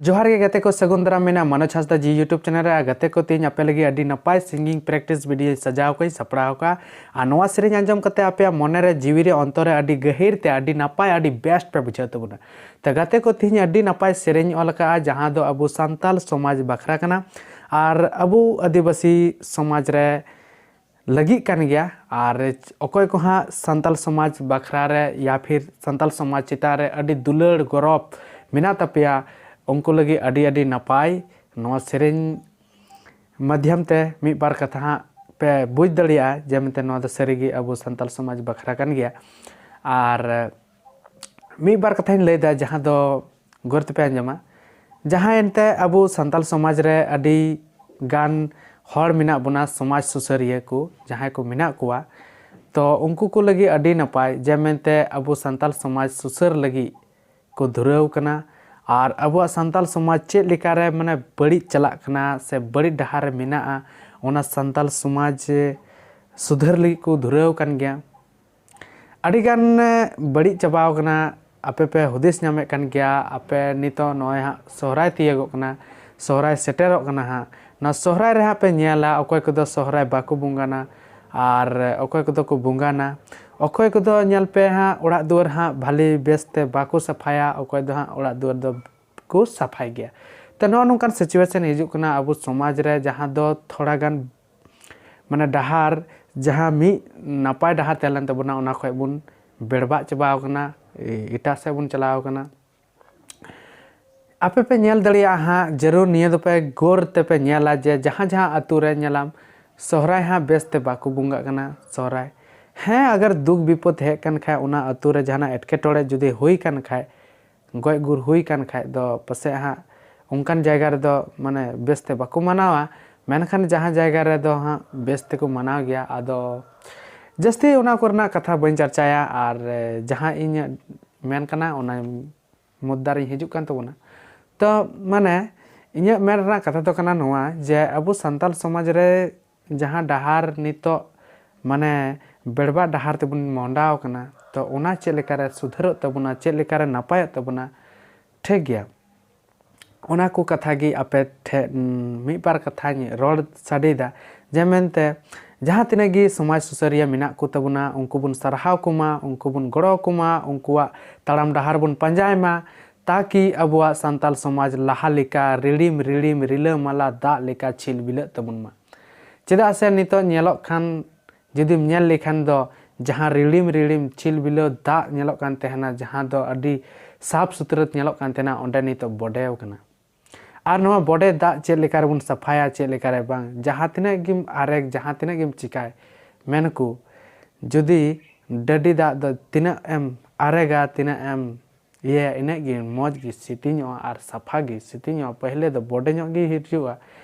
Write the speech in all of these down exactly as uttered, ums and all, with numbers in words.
ᱡᱚᱦᱟᱨ ᱜᱮ ᱜᱟᱛᱮ ᱠᱚ, ᱥᱟᱹᱜᱩᱱ ᱫᱟᱨᱟᱢ ᱢᱮᱱᱟᱜᱼᱟ ᱢᱟᱱᱚᱡᱽ ᱦᱟᱸᱥᱫᱟ ᱡᱤ YouTube ᱪᱮᱱᱮᱞ ᱨᱮ᱾ ᱟᱨ ᱜᱟᱛᱮ ᱠᱚ, ᱛᱮᱦᱮᱧ ᱟᱯᱮ ᱞᱟᱹᱜᱤᱫ ᱟᱹᱰᱤ ᱱᱟᱯᱟᱭ ᱥᱤᱝᱜᱤᱝ ᱯᱨᱮᱠᱴᱤᱥ ᱵᱷᱤᱰᱤᱭᱳᱧ ᱥᱟᱡᱟᱣ ᱠᱟᱜᱼᱟᱹᱧ, ᱥᱟᱯᱲᱟᱣ ᱠᱟᱜᱼᱟ᱾ ᱟᱨ ᱱᱚᱣᱟ ᱥᱮᱨᱮᱧ ᱟᱸᱡᱚᱢ ᱠᱟᱛᱮ ᱟᱯᱮᱭᱟᱜ ᱢᱚᱱᱮ ᱨᱮ, ᱡᱤᱣᱤ ᱨᱮ, ᱚᱱᱛᱚᱨ ᱨᱮ ᱟᱹᱰᱤ ᱜᱟᱹᱦᱤᱨ ᱛᱮ ᱟᱹᱰᱤ ᱱᱟᱯᱟᱭ, ᱟᱹᱰᱤ ᱵᱮᱥᱴ ᱯᱮ ᱵᱩᱡᱷᱟᱹᱣ ᱛᱟᱵᱚᱱᱟ᱾ ᱛᱚ ᱜᱟᱛᱮ ᱠᱚ, ᱛᱮᱦᱮᱧ ᱟᱹᱰᱤ ᱱᱟᱯᱟᱭ ᱥᱮᱨᱮᱧ ᱚᱞ ᱟᱠᱟᱫᱼᱟ, ᱡᱟᱦᱟᱸ ᱫᱚ ᱟᱵᱚ ᱥᱟᱱᱛᱟᱞ ᱥᱚᱢᱟᱡᱽ ᱵᱟᱠᱷᱨᱟ ᱠᱟᱱᱟ᱾ ᱟᱨ ᱟᱵᱚ ᱟᱹᱫᱤᱵᱟᱹᱥᱤ ᱥᱚᱢᱟᱡᱽ ᱨᱮ ᱞᱟᱹᱜᱤᱫ ᱠᱟᱱ ᱜᱮᱭᱟ᱾ ᱟᱨ ᱚᱠᱚᱭ ᱠᱚ ᱦᱟᱸᱜ ᱥᱟᱱᱛᱟᱞ ᱥᱚᱢᱟᱡᱽ ᱵᱟᱠᱷᱨᱟ ᱨᱮ ᱭᱟ ᱯᱷᱤᱨ ᱥᱟᱱᱛᱟᱞ ᱥᱚᱢᱟᱡᱽ ᱪᱮᱛᱟᱱ ᱨᱮ ᱟᱹᱰᱤ ᱫᱩᱞᱟᱹᱲ ᱜᱚᱨᱚᱵᱽ ᱢᱮᱱᱟᱜ ᱛᱟᱯᱮᱭᱟ, ᱩᱱᱠᱩ ᱞᱟᱹᱜᱤᱫ ᱟᱹᱰᱤ ᱟᱹᱰᱤ ᱱᱟᱯᱟᱭ᱾ ᱱᱚᱣᱟ ᱥᱮᱨᱮᱧ ᱢᱟᱫᱽᱫᱷᱚᱢ ᱛᱮ ᱢᱤᱫ ᱵᱟᱨ ᱠᱟᱛᱷᱟ ᱦᱟᱸᱜ ᱯᱮ ᱵᱩᱡᱽ ᱫᱟᱲᱮᱭᱟᱜᱼᱟ ᱡᱮ ᱢᱮᱱᱛᱮ ᱱᱚᱣᱟ ᱫᱚ ᱥᱟᱹᱨᱤᱜᱮ ᱟᱵᱚ ᱥᱟᱱᱛᱟᱞ ᱥᱚᱢᱟᱡᱽ ᱵᱟᱠᱷᱨᱟ ᱠᱟᱱ ᱜᱮᱭᱟ᱾ ᱟᱨ ᱢᱤᱫ ᱵᱟᱨ ᱠᱟᱛᱷᱟᱧ ᱞᱟᱹᱭᱫᱟ, ᱡᱟᱦᱟᱸ ᱫᱚ ᱜᱚᱨ ᱛᱮᱯᱮ ᱟᱸᱡᱚᱢᱟ᱾ ᱡᱟᱦᱟᱸᱭ ᱮᱱᱛᱮ ᱟᱵᱚ ᱥᱟᱱᱛᱟᱞ ᱥᱚᱢᱟᱡᱽ ᱨᱮ ᱟᱹᱰᱤ ᱜᱟᱱ ᱦᱚᱲ ᱢᱮᱱᱟᱜ ᱵᱚᱱᱟ, ᱥᱚᱢᱟᱡᱽ ᱥᱩᱥᱟᱹᱨᱤᱭᱟᱹ ᱠᱚ ᱡᱟᱦᱟᱸᱭ ᱠᱚ ᱢᱮᱱᱟᱜ ᱠᱚᱣᱟ, ᱛᱚ ᱩᱱᱠᱩ ᱠᱚ ᱞᱟᱹᱜᱤᱫ ᱟᱹᱰᱤ ᱱᱟᱯᱟᱭ ᱡᱮ ᱢᱮᱱᱛᱮ ᱟᱵᱚ ᱥᱟᱱᱛᱟᱞ ᱥᱚᱢᱟᱡᱽ ᱥᱩᱥᱟᱹᱨ ᱞᱟᱹᱜᱤᱫ ᱠᱚ ᱫᱷᱩᱨᱟᱹᱣ ᱠᱟᱱᱟ᱾ ᱟᱨ ᱟᱵᱚᱣᱟᱜ ᱥᱟᱱᱛᱟᱞ ᱥᱚᱢᱟᱡᱽ ᱪᱮᱫ ᱞᱮᱠᱟᱨᱮ ᱢᱟᱱᱮ ᱵᱟᱹᱲᱤᱡ ᱪᱟᱞᱟᱜ ᱠᱟᱱᱟ ᱥᱮ ᱵᱟᱹᱲᱤᱡ ᱰᱟᱦᱟᱨ ᱨᱮ ᱢᱮᱱᱟᱜᱼᱟ, ᱚᱱᱟ ᱥᱟᱱᱛᱟᱞ ᱥᱚᱢᱟᱡᱽ ᱥᱩᱫᱷᱟᱹᱨ ᱞᱟᱹᱜᱤᱫ ᱠᱚ ᱫᱷᱩᱨᱟᱹᱣ ᱠᱟᱱ ᱜᱮᱭᱟ᱾ ᱟᱹᱰᱤᱜᱟᱱ ᱵᱟᱹᱲᱤᱡ ᱪᱟᱵᱟᱣ ᱠᱟᱱᱟ᱾ ᱟᱯᱮ ᱯᱮ ᱦᱩᱫᱤᱥ ᱧᱟᱢᱮᱫ ᱠᱟᱱ ᱜᱮᱭᱟ, ᱟᱯᱮ ᱱᱤᱛᱚᱜ ᱱᱚᱜᱼᱚᱭ ᱦᱟᱸᱜ ᱥᱚᱦᱨᱟᱭ ᱛᱤᱭᱳᱜᱚᱜ ᱠᱟᱱᱟ, ᱥᱚᱦᱨᱟᱭ ᱥᱮᱴᱮᱨᱚᱜ ᱠᱟᱱᱟ ᱦᱟᱸᱜ᱾ ᱱᱚᱣᱟ ᱥᱚᱦᱨᱟᱭ ᱨᱮ ᱦᱟᱸᱜ ᱯᱮ ᱧᱮᱞᱟ, ᱚᱠᱚᱭ ᱠᱚᱫᱚ ᱥᱚᱦᱨᱟᱭ ᱵᱟᱠᱚ ᱵᱚᱸᱜᱟᱱᱟ ᱟᱨ ᱚᱠᱚᱭ ᱠᱚᱫᱚ ᱠᱚ ᱵᱚᱸᱜᱟᱱᱟ᱾ ᱚᱠᱚᱭ ᱠᱚᱫᱚ ᱧᱮᱞ ᱯᱮ ᱦᱟᱸᱜ ᱚᱲᱟᱜ ᱫᱩᱣᱟᱹᱨ ᱦᱟᱸᱜ ᱵᱷᱟᱞᱮ ᱵᱮᱥ ᱛᱮ ᱵᱟᱠᱚ ᱥᱟᱯᱷᱟᱭᱟ, ᱚᱠᱚᱭ ᱫᱚ ᱦᱟᱸᱜ ᱚᱲᱟᱜ ᱫᱩᱣᱟᱹᱨ ᱫᱚ ᱠᱚ ᱥᱟᱯᱷᱟᱭ ᱜᱮᱭᱟ᱾ ᱛᱚ ᱱᱚᱜᱼᱚ ᱱᱚᱝᱠᱟᱱ ᱥᱤᱪᱩᱭᱮᱥᱚᱱ ᱦᱤᱡᱩᱜ ᱠᱟᱱᱟ ᱟᱵᱚ ᱥᱚᱢᱟᱡᱽ ᱨᱮ, ᱡᱟᱦᱟᱸ ᱫᱚ ᱛᱷᱚᱲᱟ ᱜᱟᱱ ᱢᱟᱱᱮ ᱰᱟᱦᱟᱨ, ᱡᱟᱦᱟᱸ ᱢᱤᱫ ᱱᱟᱯᱟᱭ ᱰᱟᱦᱟᱨ ᱛᱟᱦᱮᱸ ᱞᱮᱱ ᱛᱟᱵᱚᱱᱟ, ᱚᱱᱟ ᱠᱷᱚᱡ ᱵᱚᱱ ᱵᱮᱲᱵᱟᱜ ᱪᱟᱵᱟᱣ ᱠᱟᱱᱟ, ᱮ-, ᱮᱴᱟᱜ ᱥᱮᱫ ᱵᱚᱱ ᱪᱟᱞᱟᱣ ᱠᱟᱱᱟ᱾ ᱟᱯᱮ ᱯᱮ ᱧᱮᱞ ᱫᱟᱲᱮᱭᱟᱜᱼᱟ ᱦᱟᱸᱜ, ᱡᱟᱹᱨᱩᱲ ᱱᱤᱭᱟᱹ ᱫᱚᱯᱮ ᱜᱚᱨ ᱛᱮᱯᱮ ᱧᱮᱞᱟ ᱡᱮ ᱡᱟᱦᱟᱸ ᱡᱟᱦᱟᱸ ᱟᱹᱛᱩ ᱨᱮ ᱧᱮᱞᱟᱢ ᱥᱚᱦᱨᱟᱭ ᱦᱟᱸᱜ ᱵᱮᱥ ᱛᱮ ᱵᱟᱠᱚ ᱵᱚᱸᱜᱟᱜ ᱠᱟᱱᱟ᱾ ᱥᱚᱦᱨᱟᱭ, ᱦᱮᱸ, ᱟᱜᱟᱨ ᱫᱩᱠ ᱵᱤᱯᱚᱫ ᱦᱮᱡ ᱠᱟᱱ ᱠᱷᱟᱡ, ᱚᱱᱟ ᱟᱹᱛᱩ ᱨᱮ ᱡᱟᱦᱟᱱᱟᱜ ᱮᱴᱠᱮᱴᱚᱬᱮ ᱡᱩᱫᱤ ᱦᱩᱭ ᱠᱟᱱ ᱠᱷᱟᱡ, ᱜᱚᱡ ᱜᱩᱨ ᱦᱩᱭ ᱠᱟᱱ ᱠᱷᱟᱡ ᱫᱚ ᱯᱟᱥᱮᱡ ᱦᱟᱸᱜ ᱚᱱᱠᱟᱱ ᱡᱟᱭᱜᱟ ᱨᱮᱫᱚ ᱢᱟᱱᱮ ᱵᱮᱥ ᱛᱮ ᱵᱟᱠᱚ ᱢᱟᱱᱟᱣᱟ᱾ ᱢᱮᱱᱠᱷᱟᱱ ᱡᱟᱦᱟᱸ ᱡᱟᱭᱜᱟ ᱨᱮᱫᱚ ᱦᱟᱸᱜ ᱵᱮᱥ ᱛᱮᱠᱚ ᱢᱟᱱᱟᱣ ᱜᱮᱭᱟ, ᱟᱫᱚ ᱡᱟᱹᱥᱛᱤ ᱚᱱᱟ ᱠᱚᱨᱮᱱᱟᱜ ᱠᱟᱛᱷᱟ ᱵᱟᱹᱧ ᱪᱟᱨᱪᱟᱭᱟ᱾ ᱟᱨ, ᱮ, ᱡᱟᱦᱟᱸ ᱤᱧᱟᱹᱜ ᱢᱮᱱ ᱠᱟᱱᱟ, ᱚᱱᱟ ᱢᱩᱫᱽᱫᱟ ᱨᱤᱧ ᱦᱤᱡᱩᱜ ᱠᱟᱱ ᱛᱟᱵᱚᱱᱟ᱾ ᱛᱚ ᱢᱟᱱᱮ ᱤᱧᱟᱹᱜ ᱢᱮᱱ ᱨᱮᱱᱟᱜ ᱠᱟᱛᱷᱟ ᱫᱚ ᱠᱟᱱᱟ ᱱᱚᱣᱟ ᱡᱮ ᱟᱵᱚ ᱥᱟᱱᱛᱟᱞ ᱥᱚᱢᱟᱡᱽ ᱨᱮ ᱡᱟᱦᱟᱸ ᱰᱟᱦᱟᱨ ᱱᱤᱛᱚᱜ ᱢᱟᱱᱮ ᱵᱮᱲᱵᱟᱜ ᱰᱟᱦᱟᱨ ᱛᱮᱵᱚᱱ ᱢᱚᱦᱰᱟᱣ ᱠᱟᱱᱟ, ᱛᱚ ᱚᱱᱟ ᱪᱮᱫ ᱞᱮᱠᱟᱨᱮ ᱥᱩᱫᱷᱟᱹᱨᱚᱜ ᱛᱟᱵᱚᱱᱟ, ᱪᱮᱫ ᱞᱮᱠᱟᱨᱮ ᱱᱟᱯᱟᱭᱚᱜ ᱛᱟᱵᱚᱱᱟ, ᱴᱷᱤᱠ ᱜᱮᱭᱟ᱾ ᱚᱱᱟ ᱠᱚ ᱠᱟᱛᱷᱟ ᱜᱮ ᱟᱯᱮ ᱴᱷᱮᱱ ᱢᱤᱫ ᱵᱟᱨ ᱠᱟᱛᱷᱟᱧ ᱨᱚᱲ ᱥᱟᱰᱮᱭᱮᱫᱟ᱾ ᱡᱮ ᱢᱮᱱᱛᱮ ᱡᱟᱦᱟᱸ ᱛᱤᱱᱟᱹᱜ ᱜᱮ ᱥᱚᱢᱟᱡᱽ ᱥᱩᱥᱟᱹᱨᱤᱭᱟᱹ ᱢᱮᱱᱟᱜ ᱠᱚ ᱛᱟᱵᱚᱱᱟ, ᱩᱱᱠᱩ ᱵᱚᱱ ᱥᱟᱨᱦᱟᱣ ᱠᱚᱢᱟ, ᱩᱱᱠᱩ ᱵᱚᱱ ᱜᱚᱲᱚ ᱠᱚᱢᱟ, ᱩᱱᱠᱩᱣᱟᱜ ᱛᱟᱲᱟᱢ ᱰᱟᱦᱟᱨ ᱵᱚᱱ ᱯᱟᱸᱡᱟᱭ ᱢᱟ, ᱛᱟᱠᱤ ᱟᱵᱚᱣᱟᱜ ᱥᱟᱱᱛᱟᱞ ᱥᱚᱢᱟᱡᱽ ᱞᱟᱦᱟ ᱞᱮᱠᱟ ᱨᱤᱲᱤᱢ ᱨᱤᱲᱤᱢ ᱨᱤᱞᱟᱹᱢᱟᱞᱟ ᱫᱟᱜ ᱞᱮᱠᱟ ᱪᱷᱤᱞᱵᱤᱞᱟᱹᱜ ᱛᱟᱵᱚᱱ ᱢᱟ᱾ ᱪᱮᱫᱟᱜ ᱥᱮ ᱱᱤᱛᱚᱜ ᱧᱮᱞᱚᱜ ᱠᱷᱟᱱ, ᱡᱩᱫᱤᱢ ᱧᱮᱞ ᱞᱮᱠᱷᱟᱱ ᱫᱚ ᱡᱟᱦᱟᱸ ᱨᱤᱲᱤᱢ ᱨᱤᱲᱤᱢ ᱪᱷᱤᱞᱵᱤᱞᱟᱹᱣ ᱫᱟᱜ ᱧᱮᱞᱚᱜ ᱠᱟᱱ ᱛᱟᱦᱮᱱᱟ, ᱡᱟᱦᱟᱸ ᱫᱚ ᱟᱹᱰᱤ ᱥᱟᱯᱷ ᱥᱩᱛᱨᱟᱹ ᱧᱮᱞᱚᱜ ᱠᱟᱱ ᱛᱟᱦᱮᱱᱟ, ᱚᱸᱰᱮ ᱱᱤᱛᱚᱜ ᱵᱚᱰᱮᱣ ᱠᱟᱱᱟ᱾ ᱟᱨ ᱱᱚᱣᱟ ᱵᱚᱰᱮ ᱫᱟᱜ ᱪᱮᱫ ᱞᱮᱠᱟ ᱨᱮᱵᱚᱱ ᱥᱟᱯᱷᱟᱭᱟ, ᱪᱮᱫ ᱞᱮᱠᱟ ᱨᱮ ᱵᱟᱝ, ᱡᱟᱦᱟᱸ ᱛᱤᱱᱟᱹᱜ ᱜᱮᱢ ᱟᱨᱮᱜ, ᱡᱟᱦᱟᱸ ᱛᱤᱱᱟᱹᱜ ᱜᱮᱢ ᱪᱤᱠᱟᱭ, ᱢᱮᱱᱠᱩ ᱡᱩᱫᱤ ᱰᱟᱹᱰᱤ ᱫᱟᱜ ᱫᱚ ᱛᱤᱱᱟᱹᱜ ᱮᱢ ᱟᱨᱮᱜᱟ, ᱛᱤᱱᱟᱹᱜ ᱮᱢ ᱤᱭᱟᱹᱭᱟ, ᱤᱱᱟᱹᱜ ᱜᱮ ᱢᱚᱡᱽ ᱜᱮ ᱥᱤᱛᱤᱧᱚᱜᱼᱟ ᱟᱨ ᱥᱟᱯᱷᱟ ᱜᱮ ᱥᱤᱛᱤᱧᱚᱜᱼᱟ᱾ ᱯᱟᱹᱦᱞᱮ ᱫᱚ ᱵᱚᱰᱮ ᱧᱚᱜ ᱜᱮ ᱦᱤᱡᱩᱜᱼᱟ,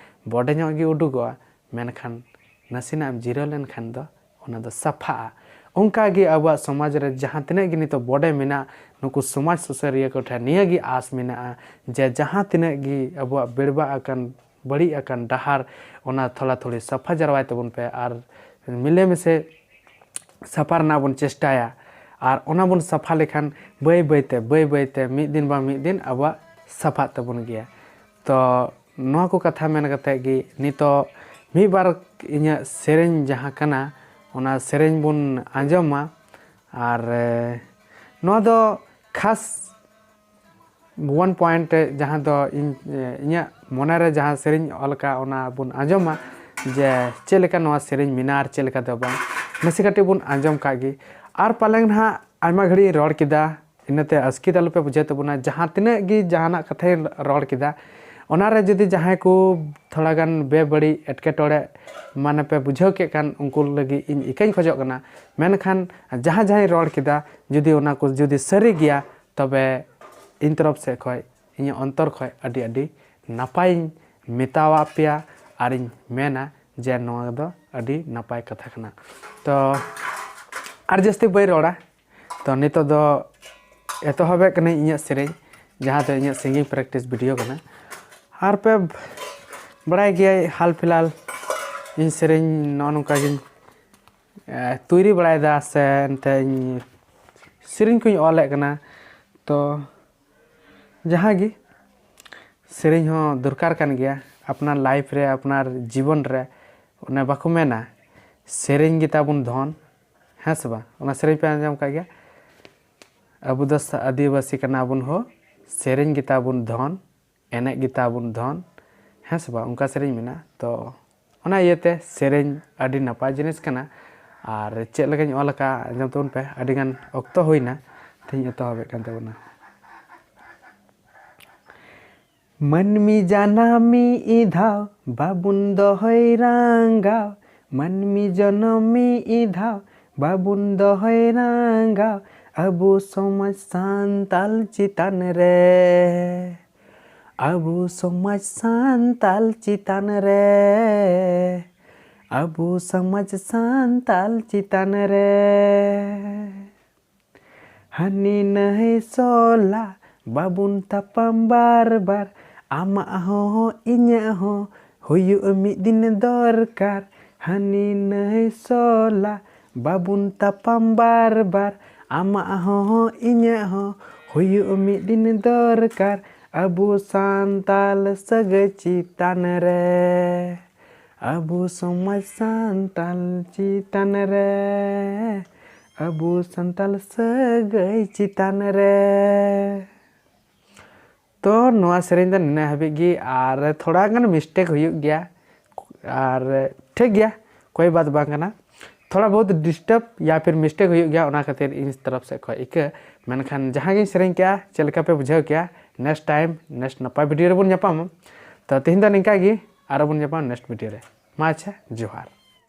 ᱵᱚᱰᱮ ᱧᱚᱜ ᱜᱮ ᱩᱰᱩᱠᱚᱜᱼᱟ, ᱢᱮᱱᱠᱷᱟᱱ ᱱᱟᱥᱮᱱᱟᱜ ᱮᱢ ᱡᱤᱨᱟᱹᱣ ᱞᱮᱱᱠᱷᱟᱱ ᱫᱚ ᱚᱱᱟ ᱫᱚ ᱥᱟᱯᱷᱟᱜᱼᱟ᱾ ᱚᱱᱠᱟ ᱜᱮ ᱟᱵᱚᱣᱟᱜ ᱥᱚᱢᱟᱡᱽ ᱨᱮ ᱡᱟᱦᱟᱸ ᱛᱤᱱᱟᱹᱜ ᱜᱮ ᱱᱤᱛᱚᱜ ᱵᱚᱰᱮ ᱢᱮᱱᱟᱜ, ᱱᱩᱠᱩ ᱥᱚᱢᱟᱡᱽ ᱥᱩᱥᱟᱹᱨᱤᱭᱟᱹ ᱠᱚ ᱴᱷᱮᱱ ᱱᱤᱭᱟᱹ ᱜᱮ ᱟᱸᱥ ᱢᱮᱱᱟᱜᱼᱟ ᱡᱮ ᱡᱟᱦᱟᱸ ᱛᱤᱱᱟᱹᱜ ᱜᱮ ᱟᱵᱚᱣᱟᱜ ᱵᱮᱲᱵᱟᱜ ᱟᱠᱟᱱ, ᱵᱟᱹᱲᱤᱡ ᱟᱠᱟᱱ ᱰᱟᱦᱟᱨ, ᱚᱱᱟ ᱛᱷᱚᱲᱟ ᱛᱷᱩᱲᱤ ᱥᱟᱯᱷᱟ ᱡᱟᱨᱣᱟᱭ ᱛᱟᱵᱚᱱ ᱯᱮ ᱟᱨ ᱢᱤᱞᱮ ᱢᱤᱥᱮ ᱥᱟᱯᱷᱟ ᱨᱮᱱᱟᱜ ᱵᱚᱱ ᱪᱮᱥᱴᱟᱭᱟ᱾ ᱟᱨ ᱚᱱᱟ ᱵᱚᱱ ᱥᱟᱯᱷᱟ ᱞᱮᱠᱷᱟᱱ ᱵᱟᱹᱭ ᱵᱟᱹᱭ ᱛᱮ, ᱵᱟᱹᱭ ᱵᱟᱹᱭ ᱛᱮ ᱢᱤᱫ ᱫᱤᱱ ᱵᱟᱝ ᱢᱤᱫ ᱫᱤᱱ ᱟᱵᱚᱣᱟᱜ ᱥᱟᱯᱷᱟᱜ ᱛᱟᱵᱚᱱ ᱜᱮᱭᱟ᱾ ᱛᱚ ᱱᱚᱣᱟ ᱠᱚ ᱠᱟᱛᱷᱟ ᱢᱮᱱ ᱠᱟᱛᱮ ᱜᱮ ᱱᱤᱛᱚᱜ ᱢᱤᱫ ᱵᱟᱨ ᱤᱧᱟᱹᱜ ᱥᱮᱨᱮᱧ ᱡᱟᱦᱟᱸ ᱠᱟᱱᱟ, ᱚᱱᱟ ᱥᱮᱨᱮᱧ ᱵᱚᱱ ᱟᱸᱡᱚᱢᱟ᱾ ᱟᱨ, ᱮ, ᱱᱚᱣᱟ ᱫᱚ ᱠᱷᱟᱥ one point ᱡᱟᱦᱟᱸ ᱫᱚ ᱤᱧ, ᱮ, ᱤᱧᱟᱹᱜ ᱢᱚᱱᱮ ᱨᱮ ᱡᱟᱦᱟᱸ ᱥᱮᱨᱮᱧ ᱚᱞ ᱟᱠᱟᱫ, ᱚᱱᱟ ᱵᱚᱱ ᱟᱸᱡᱚᱢᱟ ᱡᱮ ᱪᱮᱫ ᱞᱮᱠᱟ ᱱᱚᱣᱟ ᱥᱮᱨᱮᱧ ᱢᱮᱱᱟᱜᱼᱟ ᱟᱨ ᱪᱮᱫ ᱞᱮᱠᱟ ᱫᱚ ᱵᱟᱝ᱾ ᱱᱟᱥᱮ ᱠᱟᱹᱴᱤᱡ ᱵᱚᱱ ᱟᱸᱡᱚᱢ ᱠᱟᱜ ᱜᱮ᱾ ᱟᱨ ᱯᱟᱞᱮᱱ ᱱᱟᱦᱟᱜ ᱟᱭᱢᱟ ᱜᱷᱟᱹᱲᱤᱡ ᱤᱧ ᱨᱚᱲ ᱠᱮᱫᱟ, ᱤᱱᱟᱹᱛᱮ ᱟᱥᱠᱮᱛ ᱟᱞᱚᱯᱮ ᱵᱩᱡᱷᱟᱹᱣ ᱛᱟᱵᱚᱱᱟ᱾ ᱡᱟᱦᱟᱸ ᱛᱤᱱᱟᱹᱜ ᱜᱮ ᱡᱟᱦᱟᱱᱟᱜ ᱠᱟᱛᱷᱟᱧ ᱨᱚᱲ ᱠᱮᱫᱟ, ᱚᱱᱟᱨᱮ ᱡᱩᱫᱤ ᱡᱟᱦᱟᱸᱭ ᱠᱚ ᱛᱷᱚᱲᱟ ᱜᱟᱱ ᱵᱮᱵᱟᱹᱲᱤᱡ ᱮᱴᱠᱮᱴᱚᱬᱮ ᱢᱟᱱᱮ ᱯᱮ ᱵᱩᱡᱷᱟᱹᱣ ᱠᱮᱫ ᱠᱷᱟᱱ, ᱩᱱᱠᱩ ᱞᱟᱹᱜᱤᱫ ᱤᱧ ᱤᱠᱟᱹᱧ ᱠᱷᱚᱡᱚᱜ ᱠᱟᱱᱟ᱾ ᱢᱮᱱᱠᱷᱟᱱ ᱡᱟᱦᱟᱸ ᱡᱟᱦᱟᱸᱧ ᱨᱚᱲ ᱠᱮᱫᱟ, ᱡᱩᱫᱤ ᱚᱱᱟ ᱠᱚ ᱡᱩᱫᱤ ᱥᱟᱹᱨᱤ ᱜᱮᱭᱟ, ᱛᱚᱵᱮ ᱤᱧ ᱛᱚᱨᱚᱯ ᱥᱮᱫ ᱠᱷᱚᱡ, ᱤᱧᱟᱹᱜ ᱚᱱᱛᱚᱨ ᱠᱷᱚᱡ ᱟᱹᱰᱤ ᱟᱹᱰᱤ ᱱᱟᱯᱟᱭᱤᱧ ᱢᱮᱛᱟᱣᱟᱜ ᱯᱮᱭᱟ ᱟᱨᱤᱧ ᱢᱮᱱᱟ ᱡᱮ ᱱᱚᱣᱟ ᱫᱚ ᱟᱹᱰᱤ ᱱᱟᱯᱟᱭ ᱠᱟᱛᱷᱟ ᱠᱟᱱᱟ᱾ ᱛᱚ ᱟᱨ ᱡᱟᱹᱥᱛᱤ ᱵᱟᱹᱧ ᱨᱚᱲᱟ᱾ ᱛᱚ ᱱᱤᱛᱚᱜ ᱫᱚ ᱮᱛᱚᱦᱚᱵᱮᱫ ᱠᱟᱹᱱᱟᱹᱧ ᱤᱧᱟᱹᱜ ᱥᱮᱨᱮᱧ, ᱡᱟᱦᱟᱸ ᱫᱚ ᱤᱧᱟᱹᱜ singing practice video ᱠᱟᱱᱟ᱾ ᱟᱨ ᱯᱮ ᱵᱟᱲᱟᱭ ᱜᱮᱭᱟ, ᱦᱟᱞ ᱯᱷᱤᱞᱦᱟᱞ ᱤᱧ ᱥᱮᱨᱮᱧ ᱱᱚᱜᱼᱚ ᱱᱚᱝᱠᱟ ᱜᱤᱧ, ᱮ, ᱛᱳᱭᱨᱤ ᱵᱟᱲᱟᱭᱮᱫᱟ ᱥᱮ ᱮᱱᱛᱮ ᱤᱧ ᱥᱮᱨᱮᱧ ᱠᱚᱧ ᱚᱞᱮᱫ ᱠᱟᱱᱟ᱾ ᱛᱚ ᱡᱟᱦᱟᱸ ᱜᱮ ᱥᱮᱨᱮᱧ ᱦᱚᱸ ᱫᱚᱨᱠᱟᱨ ᱠᱟᱱ ᱜᱮᱭᱟ ᱟᱯᱱᱟᱨ ᱞᱟᱭᱤᱯᱷ ᱨᱮ, ᱟᱯᱱᱟᱨ ᱡᱤᱵᱚᱱ ᱨᱮ᱾ ᱚᱱᱮ ᱵᱟᱠᱚ ᱢᱮᱱᱟ, ᱥᱮᱨᱮᱧ ᱜᱮ ᱛᱟᱵᱚᱱ ᱫᱷᱚᱱ, ᱦᱮᱸ ᱥᱮ ᱵᱟᱝ? ᱚᱱᱟ ᱥᱮᱨᱮᱧ ᱯᱮ ᱟᱸᱡᱚᱢ ᱟᱠᱟᱫ ᱜᱮᱭᱟ? ᱟᱵᱚ ᱫᱚ ᱥᱟ- ᱟᱹᱫᱤᱵᱟᱹᱥᱤ ᱠᱟᱱᱟ ᱵᱚᱱ ᱦᱳ, ᱥᱮᱨᱮᱧ ᱜᱮ ᱛᱟᱵᱚᱱ ᱫᱷᱚᱱ, ᱮᱱᱮᱡ ᱜᱮ ᱛᱟᱵᱚᱱ ᱫᱷᱚᱱ, ᱦᱮᱸ ᱥᱮ ᱵᱟᱝ? ᱚᱱᱠᱟ ᱥᱮᱨᱮᱧ ᱢᱮᱱᱟᱜᱼᱟ᱾ ᱛᱚ ᱚᱱᱟ ᱤᱭᱟᱹᱛᱮ ᱥᱮᱨᱮᱧ ᱟᱹᱰᱤ ᱱᱟᱯᱟᱭ ᱡᱤᱱᱤᱥ ᱠᱟᱱᱟ᱾ ᱟᱨ ᱪᱮᱫ ᱞᱮᱠᱟᱧ ᱚᱞ ᱟᱠᱟᱫᱼᱟ, ᱟᱸᱡᱚᱢ ᱛᱟᱵᱚᱱ ᱯᱮ᱾ ᱟᱹᱰᱤᱜᱟᱱ ᱚᱠᱛᱚ ᱦᱩᱭᱱᱟ, ᱛᱮᱦᱮᱧ ᱮᱛᱚᱦᱚᱵᱮᱫ ᱠᱟᱱ ᱛᱟᱵᱚᱱᱟ᱾ ᱢᱟᱹᱱᱢᱤ ᱡᱟᱱᱟᱢ ᱢᱤᱫ ᱫᱷᱟᱣ, ᱵᱟᱵᱩᱱ ᱫᱚᱦᱚᱭ ᱨᱟᱸᱜᱟᱣ᱾ ᱢᱟᱹᱱᱢᱤ ᱡᱚᱱᱚᱢ ᱢᱤᱫ ᱫᱷᱟᱣ, ᱵᱟᱵᱩᱱ ᱫᱚᱦᱚᱭ ᱨᱟᱸᱜᱟᱣ᱾ ᱟᱵᱚ ᱥᱚᱢᱟᱡᱽ ᱥᱟᱱᱛᱟᱞ ᱪᱮᱛᱟᱱ ᱨᱮ, ᱟᱵᱚ ᱥᱚᱢᱟᱡᱽ ᱥᱟᱱᱛᱟᱞ ᱪᱮᱛᱟᱱ ᱨᱮ, ᱟᱵᱚ ᱥᱚᱢᱟᱡᱽ ᱥᱟᱱᱛᱟᱞ ᱪᱮᱛᱟᱱ ᱨᱮ᱾ ᱦᱟᱹᱱᱤ ᱱᱟᱹᱭ ᱥᱚᱞᱟ ᱵᱟᱵᱩᱱ ᱛᱟᱯᱟᱢ ᱵᱟᱨ ᱵᱟᱨ, ᱟᱢᱟᱜ ᱦᱚᱸ ᱤᱧᱟᱹᱜ ᱦᱚᱸ ᱦᱩᱭᱩᱜ ᱢᱤᱫ ᱫᱤᱱ ᱫᱚᱨᱠᱟᱨ᱾ ᱦᱟᱹᱱᱤ ᱱᱟᱹᱭ ᱥᱚᱞᱟ ᱵᱟᱵᱩᱱ ᱛᱟᱯᱟᱢ ᱵᱟᱨ ᱵᱟᱨ, ᱟᱢᱟᱜ ᱦᱚᱸ ᱤᱧᱟᱹᱜ ᱦᱚᱸ ᱦᱩᱭᱩᱜ ᱢᱤᱫ ᱫᱤᱱ ᱫᱚᱨᱠᱟᱨ᱾ ᱟᱵᱚ ᱥᱟᱱᱛᱟᱞ ᱥᱟᱹᱜᱟᱹᱭ ᱪᱮᱛᱟᱱ ᱨᱮ, ᱟᱵᱚ ᱥᱚᱢᱟᱡᱽ ᱥᱟᱱᱛᱟᱞ ᱪᱮᱛᱟᱱ ᱨᱮ, ᱟᱵᱚ ᱥᱟᱱᱛᱟᱞ ᱥᱟᱹᱜᱟᱹᱭ ᱪᱮᱛᱟᱱ ᱨᱮ᱾ ᱛᱚ ᱱᱚᱣᱟ ᱥᱮᱨᱮᱧ ᱫᱚ ᱱᱤᱱᱟᱹᱜ ᱦᱟᱹᱵᱤᱡ ᱜᱮ, ᱟᱨ ᱛᱷᱚᱲᱟ ᱜᱟᱱ ᱢᱤᱥᱴᱮᱠ ᱦᱩᱭᱩᱜ ᱜᱮᱭᱟ, ᱟᱨ ᱴᱷᱤᱠ ᱜᱮᱭᱟ, ᱠᱳᱭ ᱵᱟᱛ ᱵᱟᱝ ᱠᱟᱱᱟ᱾ ᱛᱷᱚᱲᱟ ᱵᱚᱦᱩᱛ ᱰᱤᱥᱴᱟᱨᱵ ᱭᱟ ᱯᱷᱤᱨ ᱢᱤᱥᱴᱮᱠ ᱦᱩᱭᱩᱜ ᱜᱮᱭᱟ, ᱚᱱᱟ ᱠᱷᱟᱹᱛᱤᱨ ᱤᱧ ᱛᱚᱨᱚᱯ ᱥᱮᱫ ᱠᱷᱚᱱ ᱤᱠᱟᱹ᱾ ᱢᱮᱱᱠᱷᱟᱱ ᱡᱟᱦᱟᱸ ᱜᱤᱧ ᱥᱮᱨᱮᱧ ᱠᱮᱜᱼᱟ, ᱪᱮᱫ ᱞᱮᱠᱟ ᱯᱮ ᱵᱩᱡᱷᱟᱹᱣ ᱠᱮᱜᱼᱟ, ᱱᱮᱠᱥᱴ ᱴᱟᱭᱤᱢ ᱱᱮᱠᱥᱴ ᱱᱟᱯᱟᱭ ᱵᱷᱤᱰᱤᱭᱳ ᱨᱮᱵᱚᱱ ᱧᱟᱯᱟᱢᱟ᱾ ᱛᱚ ᱛᱮᱦᱮᱧ ᱫᱚ ᱱᱤᱝᱠᱟ ᱜᱮ, ᱟᱨᱚ ᱵᱚᱱ ᱧᱟᱯᱟᱢᱟ ᱱᱮᱠᱥᱴ ᱵᱷᱤᱰᱤᱭᱳ ᱨᱮ᱾ ᱢᱟ ᱟᱪᱪᱷᱟ, ᱡᱚᱦᱟᱨ᱾